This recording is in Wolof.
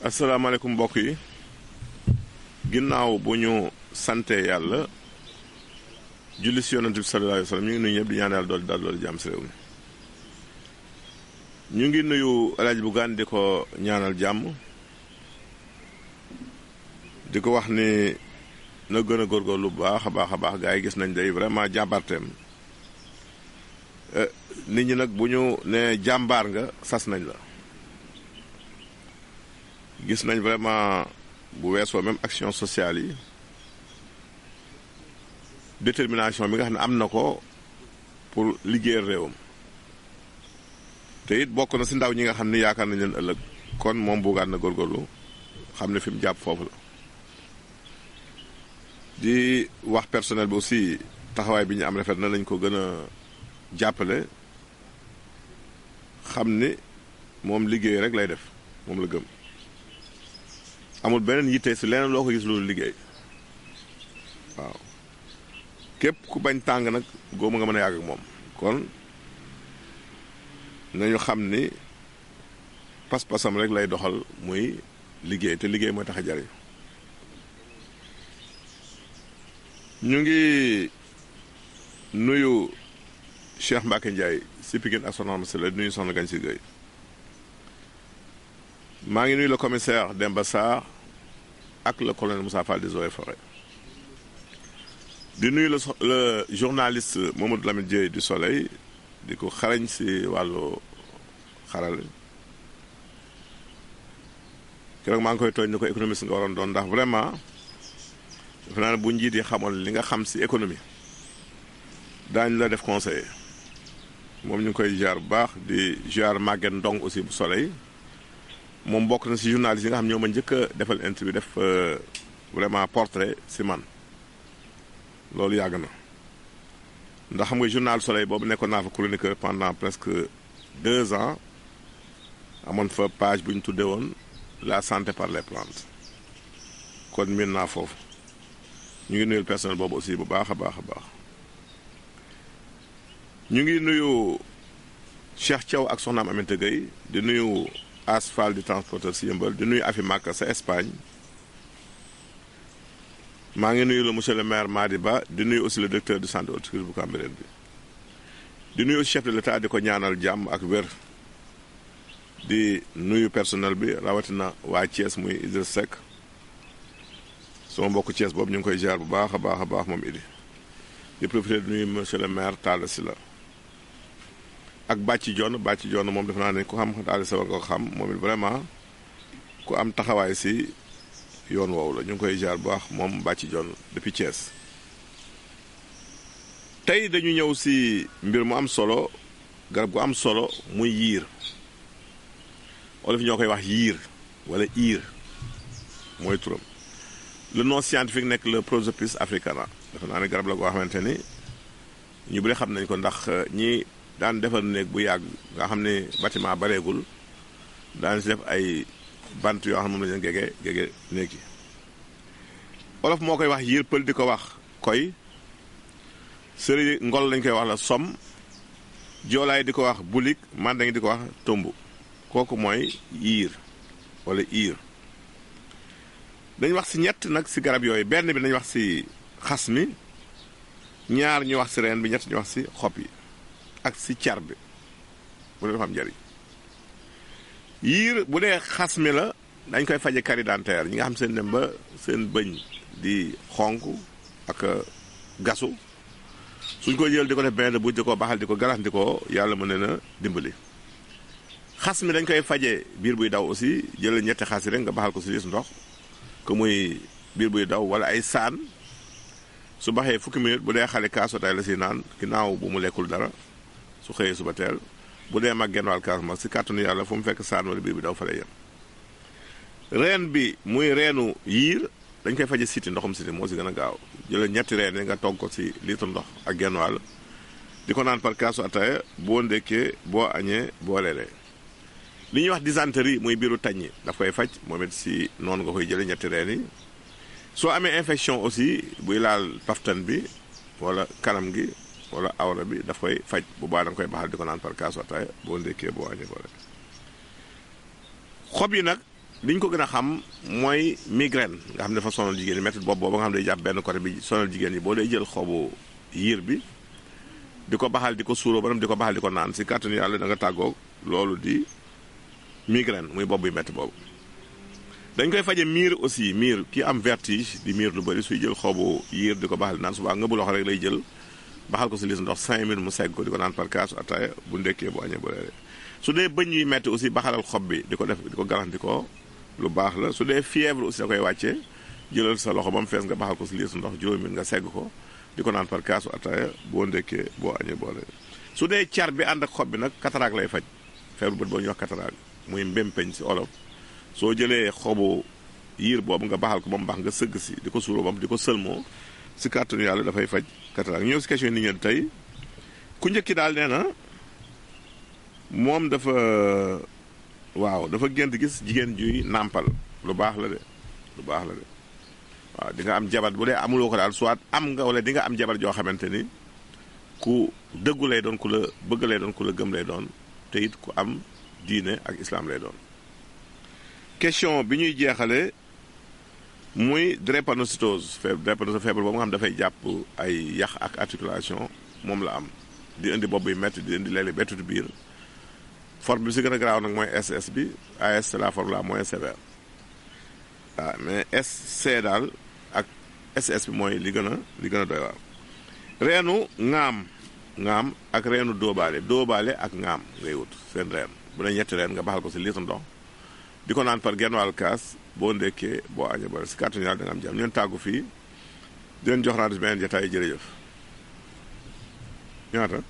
asalaamaaleykum mbokk yi ginnaaw bu ñu sante yàlla julli si yonent bi sallallahu alayhi wa sallam ñu ngi nuyu ñëpp di ñaan yàlla dool jàmm si réew mi ñu ngi nuyu El Hadj Bougane di ko ñaanal jàmm di ko wax ni na gën a góorgóorlu bu baax a baax gars yi gis nañ day vraiment jàmbaarteem nit ñi nag bu ñu ne jàmbaar nga sas nañ la gis nañ vraiment bu weesoo même action sociale yi détermination bi nga xam ne am na ko pour liggéeyal réewam te it bokk na si ndaw ñi nga xam ne yaakaar nañ leen ëllëg kon moom Bougane na góorgóorlu xam ne fi mu jàpp foofu la di wax personnel bi aussi taxawaay bi ñu am rafet na lañ ko gën a jàppale xam ni moom liggéey rek lay def moom la gëm amul beneen yitte si leneen loo ko gis loolu liggéey waaw képp ku bañ tàng nag góobu nga mën a yàgg ak moom kon nañu xam ni pas-pasam rek lay doxal muy liggéey te liggéey mooy tax a jariñ ñu ngi nuyu Cheikh Mbacke Ndiaye si Pikine ak Soxna Moussa la nuyu Soxna Gagne si Gueye maa ngi nuyu le commissaire Demba Sarr ak le colonel Moussa Fall des Eaux et Forêts di nuyu le journaliste Mamadou Lamine Dieye du Soleil di ko xarañ si wàllu xarale keroog maa ngi koy tooñ ni ko économiste nga waroon doon ndax vraiment defe naa ne bu njiit yi xamoon li nga xam si économie daañu la def conseiller moom ñu ngi koy jaar bu baax di jaar Maguette Ndong aussi bu Soleil moom bokk na si journaliste yi nga xam ñoo ma njëkk a defal interview def vraiment portrait si man loolu yàgg na ndax xam nga journal Soleil boobu nekkoon naa fa chroniqueur pendant presque 2 ans amoon fa page bu ñu tuddee woon la santé par les plantes kon miin naa foofu ñu ngi nuyu personnel boobu aussi bu baax a baax ñu ngi nuyu Cheikh Thiaw ak soxnaam Aminata Gueye di nuyu Asphal di transporteur si Yëmbal di nuyu Afi Maka sa Espagne maa ngi nuyu le monsieur le maire Madi Ba di nuyu aussi le directeur du centre horticole bu Cambérène bi di nuyu aussi chef de l'État di ko ñaanal jàmm ak wér di nuyu personnel bi rawatina waa Thiès muy Idriss Seck sama mbokku Thiès boobu ñu ngi koy jaar bu baax a baax moom Idi di profité di nuyu monsieur le maire Talla Sylla ak Bàcci Jonn moom def naa ne ku xam Talla Sylla war nga ko xam moom it vraiment ku am taxawaay si yoon woowu la ñu ngi koy jaar bu baax moom Bàcci Jonn depuis Thiès tey dañu ñëw si mbir mu am solo garab gu am solo muy yiir olof ñoo koy wax yiir wala iir mooy turam le nom scientifique nekk le Prosopis africana dafa naa ne garab la goo xamante ni ñu bëri xam nañ ko ndax ñi daan defar néeg bu yàgg nga xam ne bâtiment bareegul daan si def ay bant yoo xam ne moom la ñu gege néeg yi olof moo koy wax yiir pël di ko wax koy sëri ngol lañ koy wax la som joolaay di ko wax bulik mandaŋi di ko wax tomb kooku mooy yiir wala iir dañ wax si ñett nag si garab yooyu benn bi dañ wax si xas mi ñaar ñu wax si reen bi ñett ñu wax si xob yi ak si car bi bu dee dafa am njariñ yiir bu dee xas mi la dañ koy faje carie dentaire ñi nga xam seen dem ba seen bëñ di xonk ak gasu suñ ko jël di ko def benn de bu di ko baxal di ko galax di ko yàlla mën na dimbali xas mi dañ koy faje biir buy daw aussi jël ñetti xas yi rek nga baxal ko si liis ndox ko muy biir buy daw wala ay saan su baxee fukki minute bu dee xale kaasotay la si naan ginnaaw bu mu lekkul dara su xëyee suba teel bu dee mag genn wàll kaas mag si kàttanu yàlla fu mu fekk saan wala biir buy daw fa lay yem reen bi muy reenu yiir dañ koy faje siti ndoxum siti moo si gën a gaaw jël ñetti reen yi nga togg ko si litre ndox ak genn wàll di ko naan par kaasu ataaya boo ndekkee boo añee boo leeree li ñuy wax dysenterie muy biiru taññi daf koy faj moom it si noonu nga koy jële ñetti reen yi soo amee infection aussi buy laal paftan bi wala kanam gi wala awra bi daf koy faj bu baax da nga koy baxal di ko naan par kaasu ataaya boo ndekkee boo añee boo leeree xob yi nag liñ ko gën a xam mooy migraine nga xam ne dafa sonal jigéen ñi métti bopp boobu nga xam ne day jàpp benn côté bi sonal jigéen ñi boo day jël xobu yiir bi di ko baxal di ko suuroo ba di ko baxal di ko naan si kàttanu yàlla da nga tàggoog loolu di migraine muy bopp buy métti boobu. dañ koy faje miir aussi miir ki am vertige di miir lu bëri suy jël xobu yiir di ko baxal di naan subaa nga bu loxo rek lay jël baxal ko si lis ndox 5 minutes mu segg ko di ko naan par kaasu ataaya bu ndekkee bu añee bu reeree. su dee bëñ yuy métti aussi baxalal xob bi di ko def di ko garanti ko lu baax la. su dee fièvre aussi da koy wàccee jëlal sa loxo ba mu fees nga baxal ko si liis ndox juróomi minutes nga segg ko di ko naan par kaasu ataaya boo ndekkee boo añee boo reeree. su dee car bi ànd ak xob bi nag cataracte lay faj feebar bët boo ñuy wax cataracte muy mbémpeñ si olof. soo jëlee xobu yiir boobu nga baxal ko ba mu baax nga sëgg si di ko suuroo ba mu di ko sëlmoo si kàttanu yàlla dafay faj cataracte. ñëw si question nit ñi tey ku njëkki daal nee na moom dafa gént gis jigéen juy nàmpal lu baax la de lu baax la de waaw di nga am jabar bu dee amuloo ko daal soit am nga wala di nga am jabar joo xamante ni ku dëggu lay doon ku la bëgg lay doon ku la gëm lay doon te it ku am diine ak islam lay doon. question bi ñuy jeexale muy drépanocytose feebar boobu nga xam dafay jàpp ay yax ak articulation moom la am di indi bopp buy métti di indi léeg-léeg bettutu biir forme bi si gën a garaaw nag mooy SS bi AS c'est la forme la moins sévère waaw mais SC daal ak SS bi mooy li gën a doy waar. reenu ŋaam ak reenu dóobaale ak ŋaam ngay wut seen reen bu ne ñetti reen nga baxal ko si litre ndox di ko naan par genn wàll kaas boo ndekkee boo añee ba si kàttanu yàlla da nga am jàmm ñeen tàggu fii di leen jox rendez-vous beneen jotaay jërëjëf ñaata